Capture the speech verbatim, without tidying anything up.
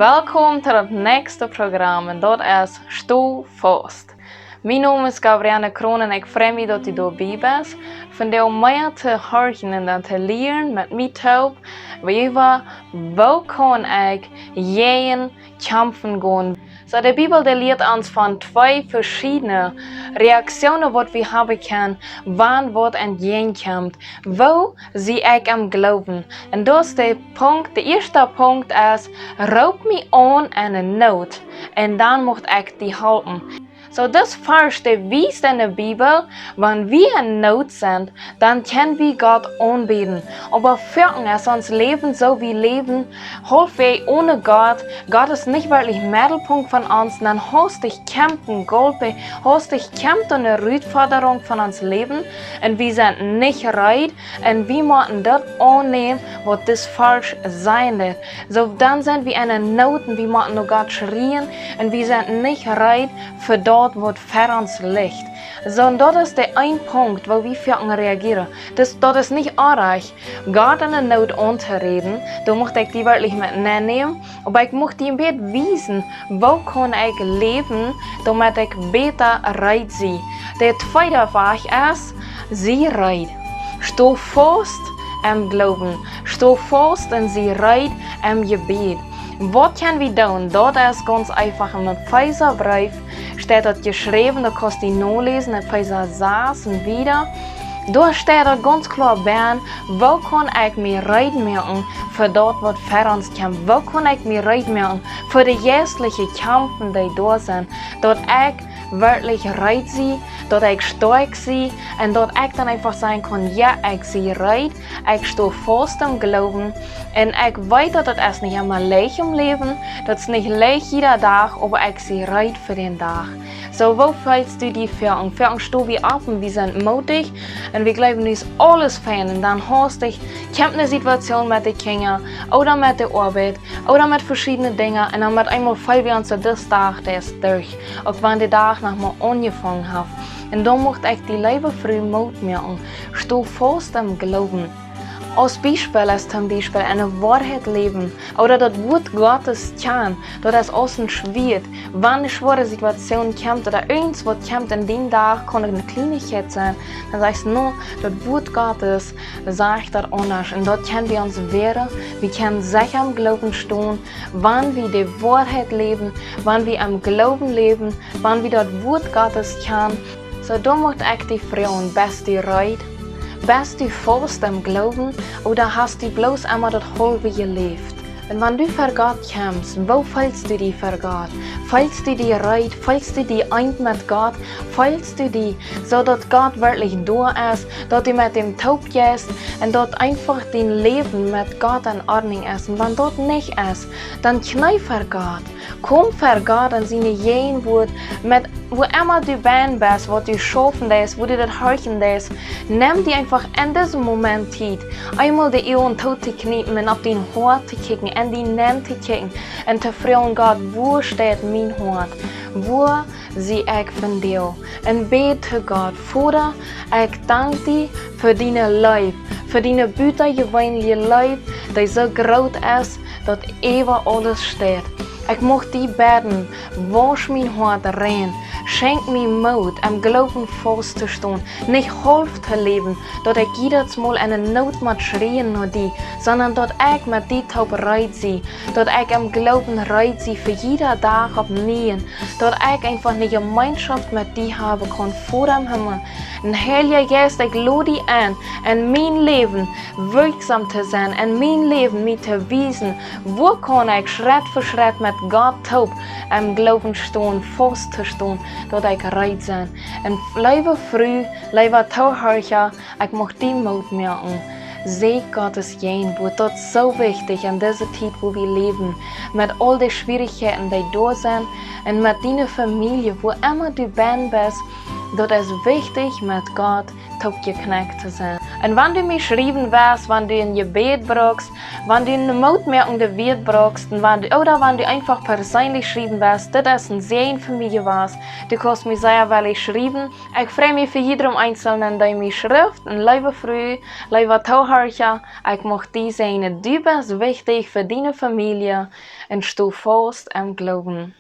Welkom to daut näakjste Program, un daut es Sto faust. Mien Nomen es Gabrielle Kroon un ekj frei mie, daut du doabie best. Vondoag mea to horchen un dan to lieren met mie toop, äwa woo kaun ekj jäajen kjamfen gonen. Soo, de Bibel, dee lieet ons von twee veschiedne Reaktionen, waut wie haben kjennen, wan waut entjäajen kjemt. Woo sie ekj aum Gloowen? Un daut es de Punkt, de ieeschte Punkt es: Roop mie aun enne Noot, un dan mucht ekj die halpen. Soo, daut ieeschte wiest enne Bibel, wan wie en Noot sent, dan kjenn wie Gott aunbäden. Oba foaken es ons Läwen soo, wie läwen haulfwäaj one Gott. Gott es nich werkjlich Meddelpunkt von ons. Dan haustich kjemt een Golpe, haustich kjemt eene Rutfodrunk von ons Läwen, un wie sent nich reed, un wie motten daut aunnämen, waut daut Varsch sajcht. Soo, dan sent wie enne Noot un wie motten no Gott schrieen, un wie sent nich reed fa daut, waut ver ons licht. Soo, un daut es de een Punkt, woo wie foaken reagieren. Daut, daut es nich oajch, Gott enne Noot auntoräden, doa mucht ekj die werkjlich met nennämen, oba ekj mucht die een bät wiesen, woo kaun ekj läwen, doamet ekj bäta reed sie. De tweede Wajch es: Sie reed. Sto faust em Gloowen. Sto faust un sie reed em Jebäd. Waut kjenn wie doonen? Daut es gaunz eefach. Em Efeesabreef steit daut jeschräwen, daut kaust du noläsen, Efeesa sas un wieda. Doa steit daut gaunz kloa bie, woo kaun ekj mie reed moaken fa daut, waut ver ons kjemt? Woo kaun ekj mie reed moaken fa de jeistliche Kjamfen, dee doa sent? Daut ekj werkjlich reed sie, daut ekj stoakj sie, un daut ekj dan eefach sajen kaun: Jo, ekj sie reed, ekj sto faust em Gloowen, un ekj weet, daut daut es nich emma leicht em Läwen, daut es nich leicht jieda Dach, oba ekj sie reed fa dän Dach. Soo, woo feelst du die foaken? Foaken sto wie opp un wie sent mootich un wie jleewen, nu es aules fein, un dan haustich kjemt eene Situation met de Kjinja ooda met de Oabeit ooda met veschiedne Dinja, un dan met eemol feel wie ons, daut dis Dach, dee es derch, uk wan de Dach noch mau aunjefongen haft. Un doa mucht ekj die, leewe Fru, Moot moaken: Sto faust em Gloowen. Aus Biespel es toom Biespel enne Woarheit läwen, ooda daut Wuat Gottes kjanen, daut es aus een Schwieet. Wan eene schwoare Situation kjemt ooda irjent waut kjemt en dän Dach, kaun eene Kjlienichkjeit sennen, dan sajchst: No, daut Wuat Gottes sajcht daut aundasch. Un daut kjenn wie ons wäaren. Wie kjennen secha em Gloowen stonen, wan wie de Woarheit läwen, wan wie em Gloowen läwen, wan wie daut Wuat Gottes kjanen. Soo, doa mucht ekj die froagen: Best du reed? Best du faust em Gloowen, ooda hast du bloos emma daut haulwe jeläft? Un wan du ver Gott kjemst, woo feelst du die ver Gott? Feelst du die reed? Feelst du die eent met Gott? Feelst du die soo, daut Gott werkjlich doa es, daut du met am toop jeist un daut eefach dien Läwen met Gott en Ordnunk es? Un wan daut nich es, dan kjnee ver Gott. Komm ver Gott en siene Jäajenwuat, met wua emma du bennen best, waut du schaufen deist, wua du daut horchen deist. Nemm die eefach en disen Moment Tiet, eemol de Uagen tootokjniepen un opp dien Hoat to kjikjen, en die nenn to kjikjen un to froagen: Gott, wua steit mien Hoat? Wua sie ekj vondoag? Un bäd to Gott: Voda, ekj dank die fa diene Leew, fa diene butajeweenelje Leew, dee soo groot es, daut äwa aules steit. Ekj mucht die bäden: Wausch mien Hoat rein, schenkj mie Moot, em Gloowen faust to stonen, nich haulf to läwen, daut ekj jiedatsmol enne Noot mott schrieen no die, sonda daut ekj met die toop reed sie, daut ekj em Gloowen reed sie fa jieda Dach oppnieen, daut ekj eefach eene Jemeenschoft met die haben kaun, Voda em Himmel. Un Heilja Jeist, ekj lod die en, en mien Läwen wirkjsom to sennen, en mien Läwen mie to wiesen, wua kaun ekj Schrett fa Schrett met Gott toop em Gloowen stonen, faust to stonen, daut ekj reed sie. Un leewe Fru, leewa Toohorcha, ekj mucht die Moot moaken: Sieekj Gottes Jäajenwuat. Daut es soo wichtich en dise Tiet, wua wie läwen, met aul de Schwierichkjeiten, dee doa sent, un met diene Famielje, wua emma du bennen best. Daut es wichtich, met Gott toopjekjnett to sennen. Un wan du mie schriewen west, wan du een Jebäd bruckst, wan du eene Moot moakende Wieed bruckst, un wan du, ooda wan du eefach perseenlich schriewen west, dit es een Säajen fa mie jewast. Du kaust mie sea wellich schriewen. Ekj frei mie fa jiedrem Eenzelnen, dee mie schrift. Un leewe Fru, leewa Toohorcha, ekj mucht die sajen, du best wichtich fa diene Famielje un sto faust em Gloowen.